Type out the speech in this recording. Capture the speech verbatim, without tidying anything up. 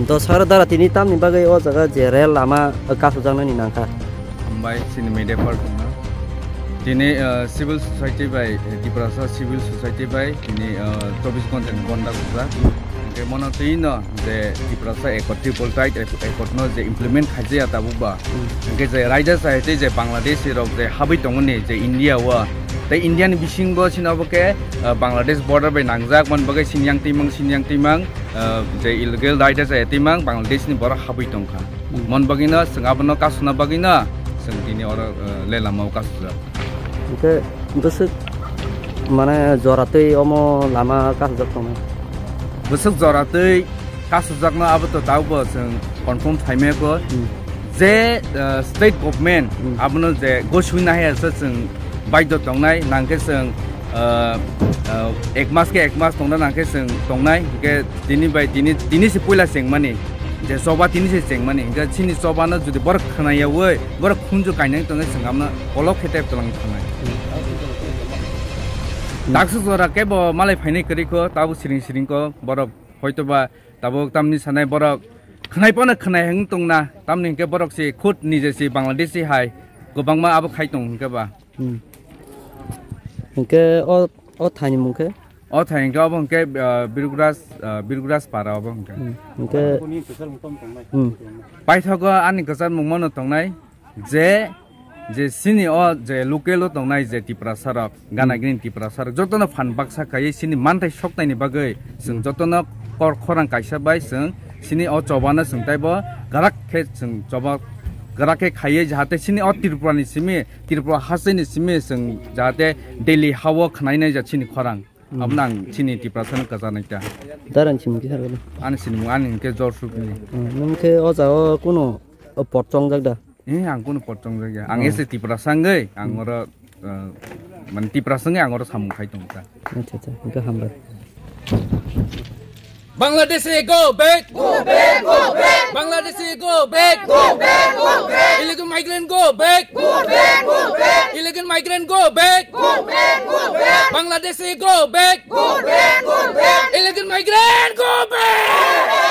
Dosar dara tini tamni bagwi o jaga je rel lama kasukjaknani nangkha. Hambai chini media partnerno. Tini, uh, civil society bai, eh, Tiprasa civil society bai tini, uh, chobbish ghonta ni bonda gubra. Hingke mono twi no je Tiprasa Accord, Tripartite Accord no je implement khaijaya tabuk ba. Hmm. Hingke je raida sai tei je Bangladeshi rok je habwi tongoni je India o, tei India ni bisingo chini obo khe, uh, Bangladesh border bai nangjak, mon bagwi sini yang twimang, sini yang twimang, uh, je illegal raida sai twimang Bangladesh ni borok habwi tongkha. Hmm. Mon bagwi no chwng abono kasuna bagwi no chwng tini oro, uh, le lama o kasujak. Hingke bwswk mane jora twi omo lama kasijak tongo. Bwswk jora twi kasujakno abo to tabukbo chwng confirm saimaya kho. Hmm. Je, uh, state government Hmm. abono je gosui nahaya se chwng baidho tongnai, nangkhe chwng, uh, uh, ek mas khe ek mas tongna nangkhe chwng tongnai, hingke tini bai tini, tini se puila chengmani, je choba tini se chengmani, hingke chini chobano jodi borok khwnayawi, borok khunju kainai tongwi chwng amno kolok khe tep twlang thangnai. Daksa jora kebo malai phainai kwrwi kho, tabuk siring siring kho, borok hoitoba tabuk tamni sanai borok khwnai phano khwnai hwn tongna, tamni hwnkhe borok se khud nije se Bangladeshi hai kwbangma abo khai tong hwnkhe ba. Hmm. Hwnkhe o, o thaini mung khe? O thai hwnkhe obo hwnkhe, ah, Birguraj, ah, Birguraj para obo hwnkhe. Hmm. Hwnkhe, hmm. Paithago ani kwchar mung mano tongnai je, je sini o je local o tongnai je Tiprasa rok, gana gini Tiprasa rok jotono phan baksa khaiwi sini manthai soknaini bagwi chwng jotono kor khorang kaisa bai chwng sini o chobano chwng taibo grak khe chwng choba grak khe khaiwi jahate sini o Tripura ni simi Tripura hasteni simi chwng jahate Delhi hao khwnainai ja chini khorang. Hmm. Abono ang chini Tiprasano kwcharnai ta. Darani simung kisa rwdi. Ani sinimung ani hwnkhe Jor Supini. Hmm, nwng khe o jaga o kuno o pot chongjak da? Eh, ang kuno pot chongjak ya. Ang Oh. ese Tiprasa wngwi, ang Hmm. oro, eh, mane Tiprasa wngwi ang oro samung khai tongo ta. Acha, acha, hwnkhe hambai. Bangladeshi go back! Go back, go back! Bangladeshi go back! Go back, go back! Illegal migrant go back! Go back, go back! Illegal migrant go back! Go back, go back! Bangladeshi go back! Go back, go back! Illegal migrant go back!